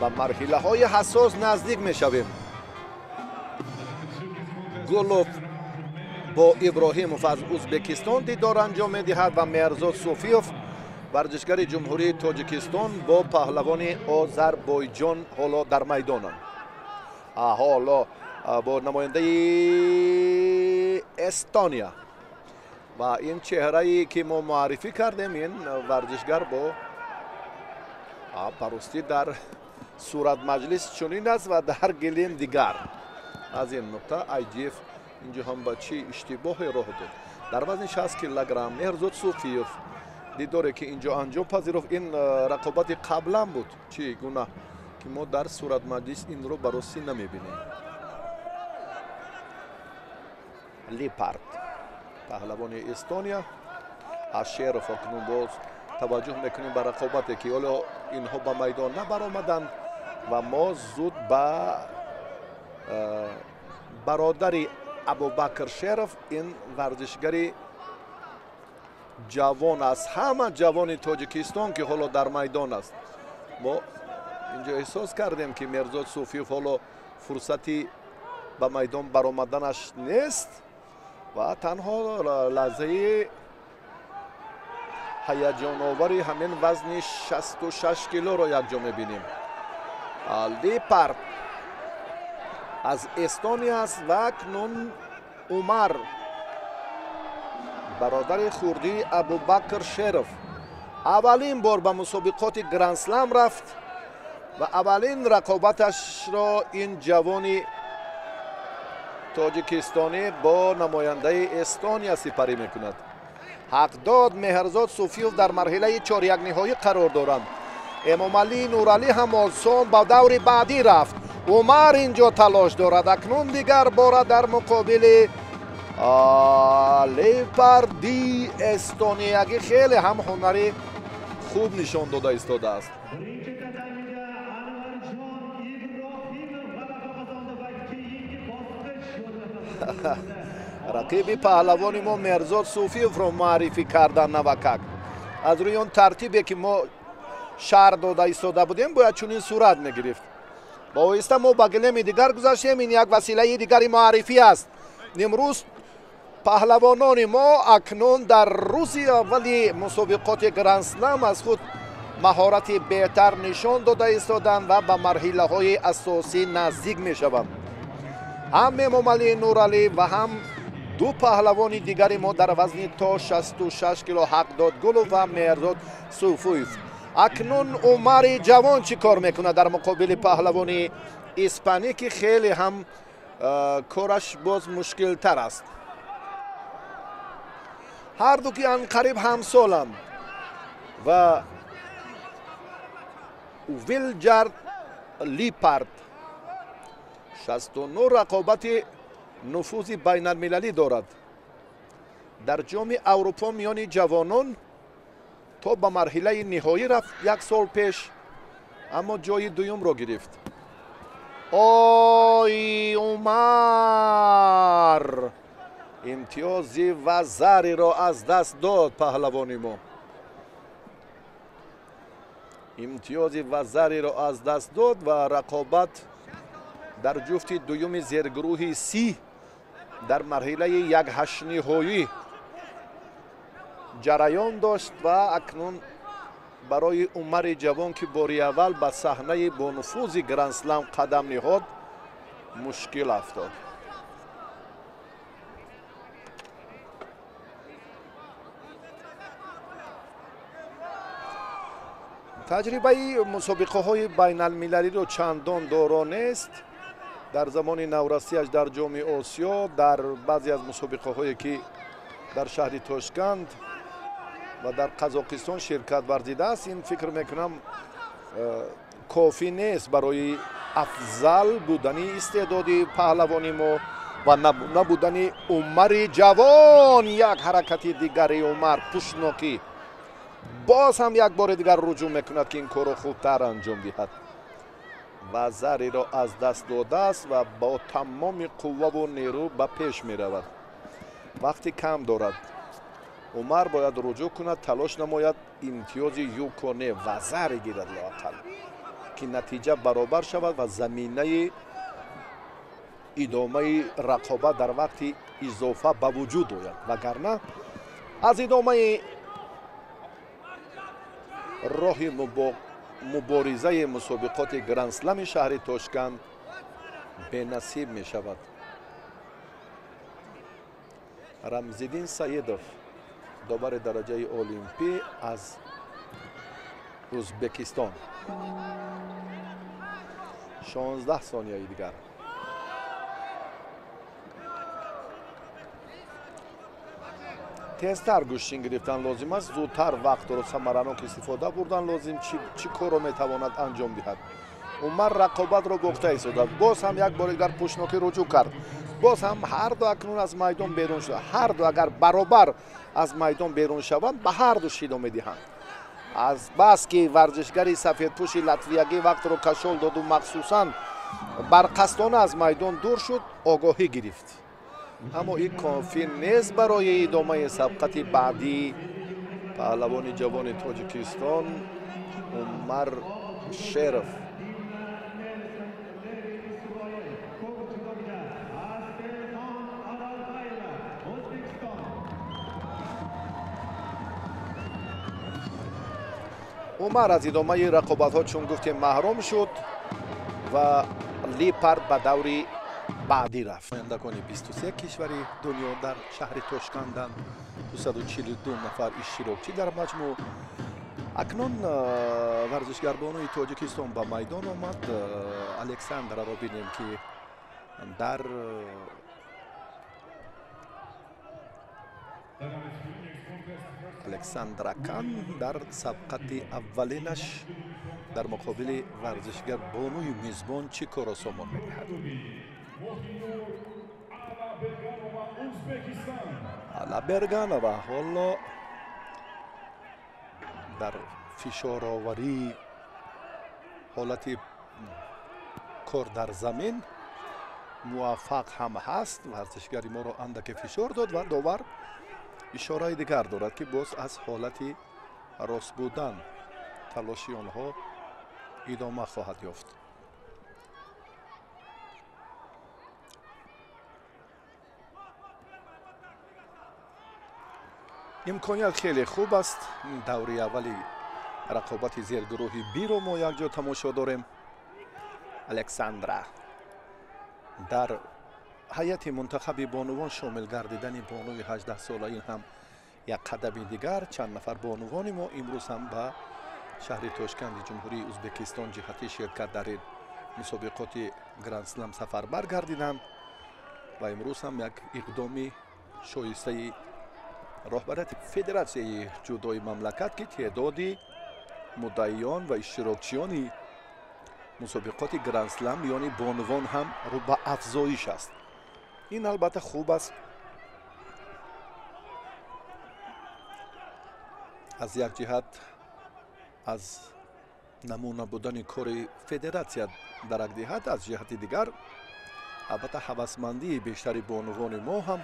Ба марҳилаҳои ҳассос наздик мешавем. Гулов бо Иброҳимов аз Узбекистон дидор анҷом медиҳад ва Меҳрзод Суфиев, варзишгари Ҷумҳурии Тоҷикистон, бо паҳлавони Озарбойҷон ҳоло дар майдонанд. Ҳоло бо намояндаи Эстония ва ин чеҳрае ки мо муаррифӣ кардем, ин варзишгар бо парустӣ дар суратмаҷлис чунин аст ва дар гилем дигар. Аз ин нуқта IGF инҷо ҳам ба чӣ иштибоҳе роҳ дод. Дар вазни 60 килограмм Меҳрзод Суфиев дидоре ки инҷо анҷом пазируфт, ин рақобати қаблан буд, чӣ гуна ки мо дар суратмаҷлис инро баростӣ намебинем. Липард, паҳлавони Эстония, Ашеров. Акнун боз таваҷҷӯҳ мекунем ба рақобате ки ҳоло инҳо ба майдон набаромаданд ва мо зуд ба бародари Абубакр Шеров, ин варзишгари ҷавон аз ҳама ҷавони Тоҷикистон ки ҳоло дар майдон аст. Мо инҷо эҳсос кардем ки Меҳрзод Суфиев ҳоло фурсати ба майдон баромаданаш нест ва танҳо лаҳзаи ҳаяҷоновари ҳамин вазни 66 килоро якҷо мебинем. Липард аз Эстония аст ва акнун Умар, бародари хурдии Абубакр Шеров, аввалин бор ба мусобиқоти Грандслам рафт ва аввалин рақобаташро ин ҷавони тоҷикистонӣ бо намояндаи Эстония сипарӣ мекунад. Ҳақдод Меҳрзод Суфиев дар марҳилаи чорякниҳоӣ қарор доранд. Эмомалӣ Нуралӣ ҳам осон ба даври баъдӣ рафт. Умар инҷо талош дорад. Акнун дигар бора дар муқобили Лепарди эстониягӣ хеле ҳам ҳунари хуб нишон дода истодааст. Рақиби паҳлавони мо Меҳрзод Суфиевро муаррифӣ кардан навакак. Аз рӯи он тартибе ки мо шарҳ дода истода будем, бояд чунин сурат мегирифт. Ба оҳиста мо ба гилеми дигар гузаштем. Ин як василаи дигари муаррифӣ аст. Имрӯз паҳлавонони мо акнун дар рӯзи аввали мусобиқоти Грандслам аз худ маҳорати беҳтар нишон дода истоданд ва ба марҳилаҳои асосӣ наздик мешаванд. Ҳам Эмомалӣ Нуралӣ ва ҳам ду паҳлавони дигари мо дар вазни то 66 кило, Ҳақдод Гулов ва Меҳрзод Суфиев. Акнун Умари ҷавон чӣ кор мекунад дар муқобили паҳлавони испанӣ, ки хеле ҳам кораш боз мушкилтар аст. Ҳарду ки анқариб ҳамсоланд ва Вилҷард Липард 69 рақобати нуфузи байналмилалӣ дорад. Дар ҷоми Аврупо миёни ҷавонон то ба марҳилаи ниҳоӣ рафт як сол пеш, аммо ҷои дуюмро гирифт. Ой, Умар имтиёзи вазариро аз даст дод паҳлавони мо. Имтиёзи вазариро аз даст дод ва рақобат дар ҷуфти дуюми зергурӯҳи Си дар марҳилаи якҳаштниҳоӣ ҷараён дошт ва акнун барои Умари ҷавон, ки бори аввал ба саҳнаи бонуфузи Грандслам қадам ниҳод, мушкил афтод. Таҷрибаи мусобиқаҳои байналмилалиро чандон доро нест. Дар замони наврасиаш дар ҷоми Осиё, дар баъзе аз мусобиқаҳое ки дар шаҳри Тошканд ва дар Қазоқистон ширкат варзидааст, ин фикр мекунам кофӣ нест барои афзал будани истеъдоди паҳлавони мо ва набудани Умари ҷавон. Як ҳаракати дигари Умар, пушнокӣ, боз ҳам як бори дигар руҷӯъ мекунад ки ин корро хубтар анҷом диҳад. Вазариро аз даст додааст ва бо тамоми қувваву нерӯ ба пеш меравад. Вақти кам дорад. Умар бояд руҷӯъ кунад, талош намояд имтиёзи юконе вазари гирад лоақал, ки натиҷа баробар шавад ва заминаи идомаи рақобат дар вақти изофа ба вуҷуд ояд, вагарна аз идомаи роҳи муборизаи мусобиқоти грандслами шаҳри Тошканд бенасиб мешавад. Рамзиддин Саидов, довари дараҷаи олимпӣ аз Ӯзбекистон. 16 сонияи дигар. Тезтар гӯштин гирифтан лозим аст, зудтар вақтро самаранок истифода бурдан лозим. Чӣ корро метавонад анҷом диҳад? Умар рақобатро бохта истода, боз ҳам як бори дигар пӯшнокӣ руҷӯъ кард. Боз ҳам ҳарду акнун аз майдон берун шуда. Ҳарду агар баробар аз майдон берун шаванд, ба ҳарду шидо медиҳанд. Аз бас ки варзишгари сафедпӯши латвиягӣ вақтро кашол доду махсусан барқастона аз майдон дур шуд, огоҳӣ гирифт. Аммо ин кофӣ нест барои идомаи сабқати баъдӣ. Паҳлавони ҷавони Тоҷикистон Умар Шеров Умар аз идомаи рақобатҳо, чун гуфтем, маҳрум шуд ва Липард ба даври баъдӣ рафт. Намояндагони 23 кишвари дунё дар шаҳри Тошканданд, 242 нафар иштирокчӣ дар маҷмӯъ. Акнун варзишгарбонои Тоҷикистон ба майдон омад. Александраро бинем, ки дар Александра Кан дар сабқати аввалинаш дар муқобили варзишгар бонуи мизбон чӣ корро сомон медиҳад. Алла Берганова ҳоло дар фишороварии ҳолати кор дар замин муваффақ ҳам ҳаст. Варзишгари моро андаке фишор дод ва довар ишораи дигар дорад, ки боз аз ҳолати рост будан талоши онҳо идома хоҳад ёфт. Имконият хеле хуб аст. Даври аввали рақобати зергурӯҳи биро мо якҷо тамошо дорем. Александра дар ҳайати мунтахаби бонувон шомил гардидани бонуи 18-сола ин ҳам як қадами дигар. Чанд нафар бонувони мо имрӯз ҳам ба шаҳри Тошканди Ҷумҳурии Ӯзбекистон ҷиҳати ширкат дар ин мусобиқоти грандслам сафарбар гардиданд ва имрӯз ҳам як иқдоми шоистаи роҳбарияти федератсияи ҷудои мамлакат, ки теъдоди муддаиён ва иштирокчиёни мусобиқоти грандслам миёни бонувон ҳам рӯ ба афзоиш аст. Ин албатта хуб аст. Аз як ҷиҳат аз намуна будани кори федератсия дарак диҳад, аз ҷиҳати дигар албатта ҳавасмандии бештари бонувони мо ҳам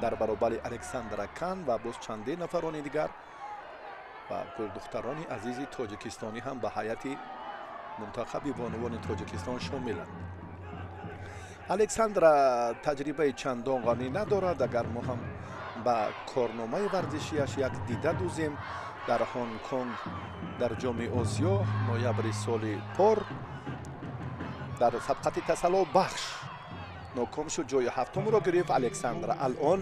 дар баробари Александра Кан ва боз чанде нафарони дигар ва гулдухтарони азизи тоҷикистонӣ ҳам ба ҳайати мунтахаби бонувони Тоҷикистон шомиланд. Александра таҷрибаи чандон ғанӣ надорад. Агар мо ҳам ба корномаи варзишиаш як дида дузем, дар Ҳонконг дар ҷоми Осиё ноябри соли пор дар сабқати тасаллобахш ноком шуд, ҷои ҳафтумро гирифт. Александра алон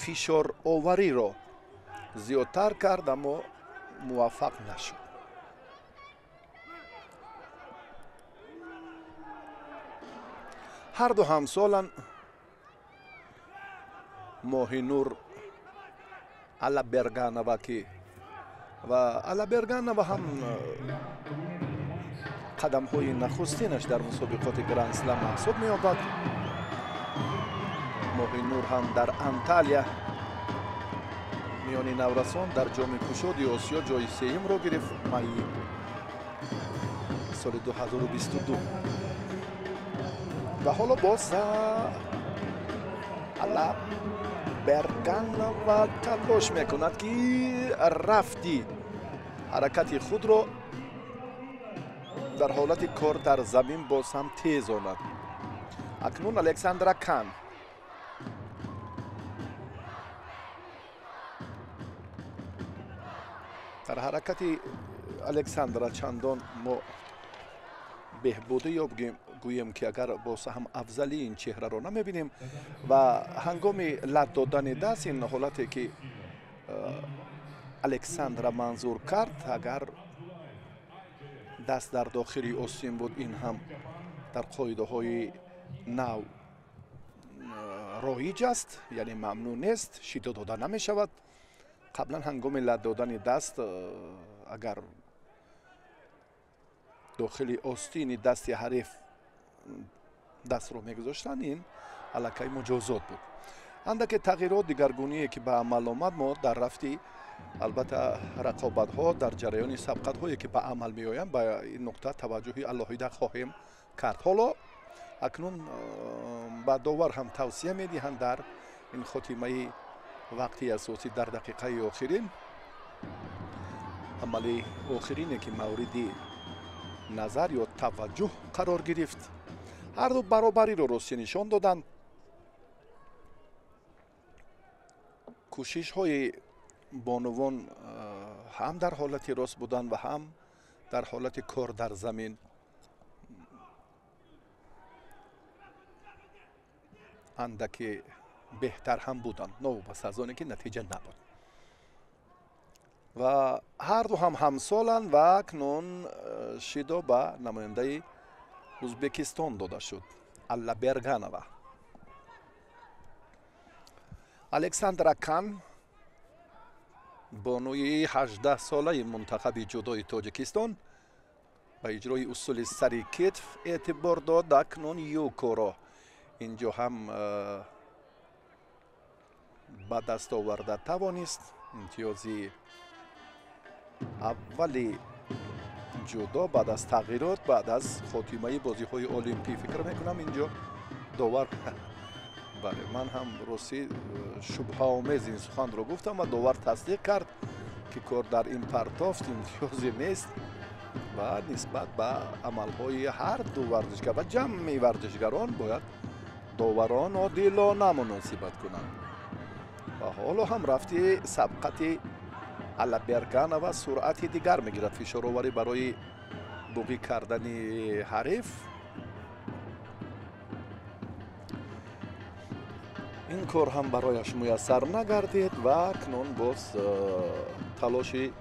фишоровариро зиёдтар кард, аммо муваффақ нашуд. Ҳарду ҳамсолан Моҳинур Алаберганова, ки ва Алаберганова ҳам қадамҳои нахустинаш дар мусобиқоти грандслам маҳсуб меёбад. Моҳинур ҳам дар Анталия миёни наврасон дар ҷоми кушоди Осиё ҷои сеюмро гирифт майи соли 2022. Ва ҳоло боз Алаберганова талош мекунад, ки рафти ҳаракати худро Дар ҳолати кор дар замин боз ҳам тезонад. Акнун Александра Кан. Дар ҳаракати Александра чандон мо беҳбудӣ ё гӯем ки агар боз ҳам афзали ин чеҳраро намебинем ва ҳангоми лат додани даст ин ҳолате ки Александра манзур кард, агар даст дар дохили остин буд, ин ҳам дар қоидаҳои нав роиҷ аст, яъне мамнӯъ нест, шидо дода намешавад. Қаблан ҳангоми лат додани даст агар дохили остини дасти ҳариф дастро мегузоштанд, ин аллакай муҷозот буд. Андаке тағйирот, дигаргуние ки ба амал омад, мо дар рафти албатта рақобатҳо дар ҷараёни сабқатҳое ки ба амал меоянд ба ин нуқта таваҷҷӯҳи алоҳида хоҳем кард. Ҳоло акнун ба довар ҳам тавсия медиҳанд дар ин хотимаи вақти асосӣ дар дақиқаи охирин, амали охирине ки мавриди назар ё таваҷҷӯҳ қарор гирифт. Ҳарду баробариро ростӣ нишон доданд. Кӯшишҳои бонувон ҳам дар ҳолати рост будан ва ҳам дар ҳолати кор дар замин андаке беҳтар ҳам буданд, новобаста аз оне ки натиҷа набуд. Ва ҳарду ҳам ҳамсоланд ва акнун шидо ба намояндаи Ӯзбекистон дода шуд, Алла Берганова. Александра Кан, бонуи 18-солаи мунтахаби ҷудои Тоҷикистон, ба иҷрои усули сари китф эътибор дод. Акнун юкоро инҷо ҳам ба даст оварда тавонист. Имтиёзи аввали ҷудо баъд аз тағйирот, баъд аз хотимаи бозиҳои олимпӣ. Фикр мекунам инҷо довар, бале, ман ҳам ростӣ шубҳаомез ин суханро гуфтам ва довар тасдиқ кард ки кор дар ин партофт имтиёзе нест ва нисбат ба амалҳои ҳар ду варзишгар ва ҷамъи варзишгарон бояд доварон одилона муносибат кунанд. Ва ҳоло ҳам рафти сабқати Алла Берганова суръати дигар мегирад, фишороварӣ барои буғӣ кардани ҳариф. Ин кор ҳам барояш муяссар нагардид ва акнун боз талоши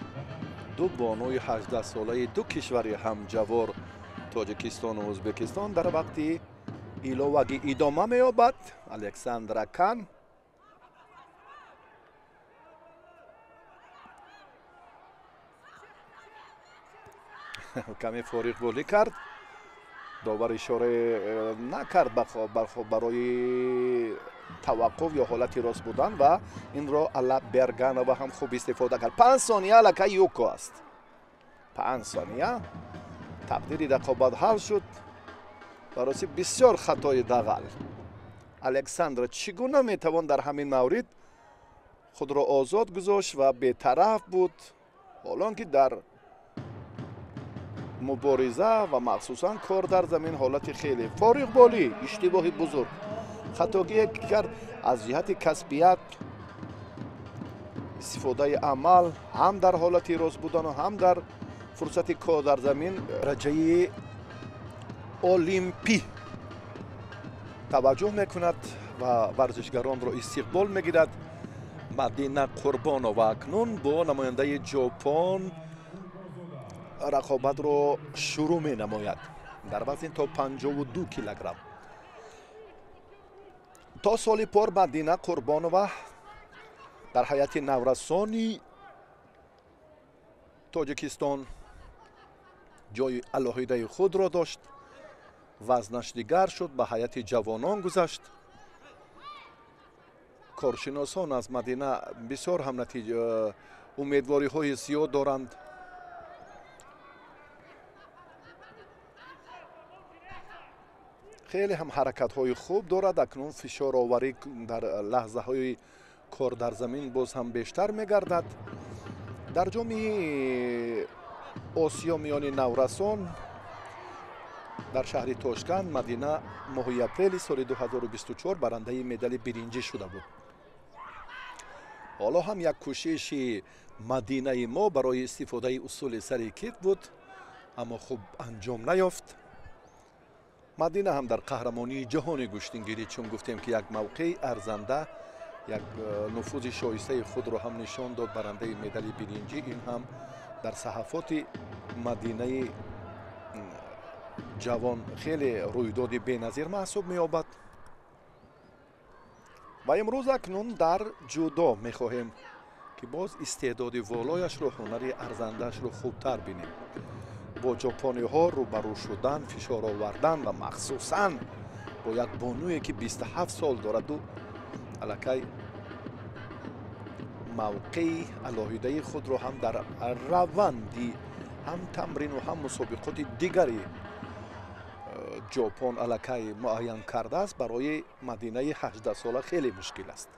ду бонуи 18-солаи ду кишвари ҳамҷавор Тоҷикистону Ӯзбекистон дар вақти иловагӣ идома меёбад. Александра Кан каме фориғболӣ кард, довар ишора накард барои таваққуф ё ҳолати рост будан ва инро Алла Берганова ҳам хуб истифода кард. 5 сония аллакай юко аст. 5 сония тақдири рақобат ҳал шуд. Бароси бисёр хатои дағал. Александра чӣ гуна метавон дар ҳамин маврид худро озод гузошт ва бетараф буд, ҳолон ки дар мубориза ва махсусан кор дар замин ҳолати хеле фориғболӣ, иштибоҳи бузург, хатогие кард аз ҷиҳати касбият, истифодаи амал ҳам дар ҳолати рост будану ҳам дар фурсати кор дар замин дараҷаи олимпӣ таваҷҷӯҳ мекунад ва варзишгаронро истиқбол мегирад. Мадина Қурбонова акнун бо намояндаи Ҷопон рақобатро шурӯъ менамояд дар вазни то 52 килограмм. То соли пор Мадина Қурбонова дар ҳайати наврасони Тоҷикистон ҷои алоҳидаи худро дошт. Вазнаш дигар шуд, ба ҳайати ҷавонон гузашт. Коршиносон аз Мадина бисёр ҳам умедвориҳои зиёд доранд. Хеле ҳам ҳаракатҳои хуб дорад. Акнун фишороварӣ дар лаҳзаҳои кор дар замин боз ҳам бештар мегардад. Дар ҷоми Осиё миёни наврасон Дар шаҳри Тошканд Мадина моҳи апрели соли 2024 барандаи медали биринҷӣ шуда буд. Ҳоло ҳам як кӯшиши Мадинаи мо барои истифодаи усули сари кит буд, аммо хуб анҷом наёфт. Мадина ҳам дар қаҳрамонии ҷаҳони гӯштингирӣ, чун гуфтем ки як мавқеи арзанда, як нуфузи шоистаи худро ҳам нишон дод, барандаи медали биринҷӣ. Ин ҳам дар саҳафоти Мадинаи ҷавон хеле рӯйдоди беназир маҳсуб меёбад. Ва имрӯз акнун дар ҷудо мехоҳем, ки боз истеъдоди волояшро, ҳунари арзандаашро хубтар бинем. Бо ҷопониҳо рӯбарӯ шудан, фишор овардан ва махсусан бо як бонуе, ки 27 сол дораду аллакай мавқеи алоҳидаи худро ҳам дар раванди ҳам тамрину ҳам мусобиқоти дигари Ҷопон аллакай муайян кардааст, барои Мадинаи 18сола хеле мушкил аст.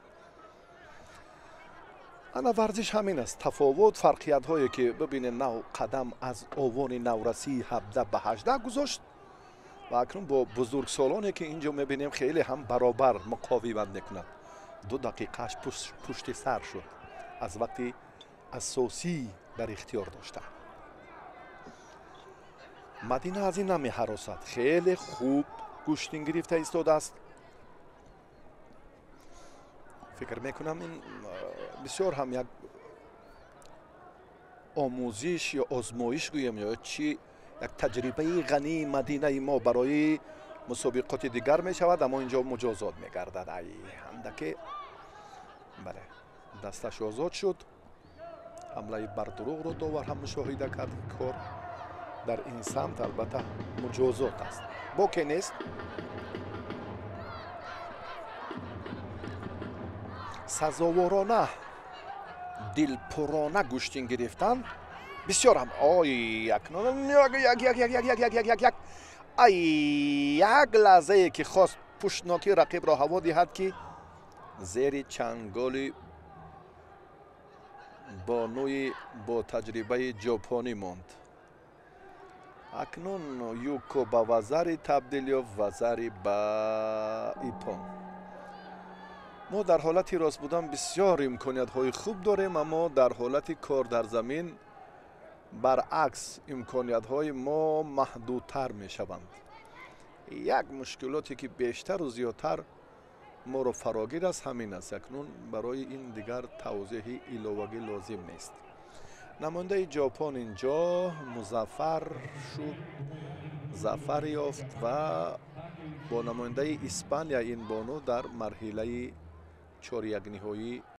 Ана варзиш ҳамин аст. Тафовут, фарқиятҳое, ки бибинед, нав қадам аз овони наврасии 17 ба 18 гузошт ва акнун бо бузургсолоне, ки ин ҷо мебинем, хеле ҳам баробар муқовимат мекунад. 2 дақиқааш пушти сар шуд аз вақти асосӣ дар ихтиёр дошта. Мадина аз ин намеҳаросад, хеле хуб гӯштин гирифта истодааст. Фикр мекунам, ин бисёр ҳам як омӯзиш ё озмоиш гӯем ё чӣ, як таҷрибаи ғании Мадинаи мо барои мусобиқоти дигар мешавад, аммо инҷо муҷозот мегардад. Ай, ҳамдаке, бале, дасташ озод шуд. Ҳамлаи бардурӯғро довар ҳам мушоҳида кард. Кор дар ин самт албатта муҷозот аст, боке нест. Сазоворона, дилпурона гӯштин гирифтан бисёр ҳам ой, акнун як як як як як як як як як, ай, як лаҳзае ки хост пуштноки рақибро ҳаво диҳад, ки зери чанголи бонуи бо таҷрибаи ҷопонӣ монд. Акнун юко ба вазари табдил ёфт, вазари ба ипон. Мо дар ҳолати рост будан бисёр имкониятҳои хуб дорем, аммо дар ҳолати кор дар замин баръакс имкониятҳои мо маҳдудтар мешаванд. Як мушкилоте, ки бештару зиёдтар моро фарогир аст, ҳамин аст. Акнун барои ин дигар тавзеҳи иловагӣ лозим нест. Намояндаи Ҷопон инҷо музаффар шуд, зафар ёфт ва бо намояндаи Испания ин бону дар марҳилаи чорякниҳоӣ.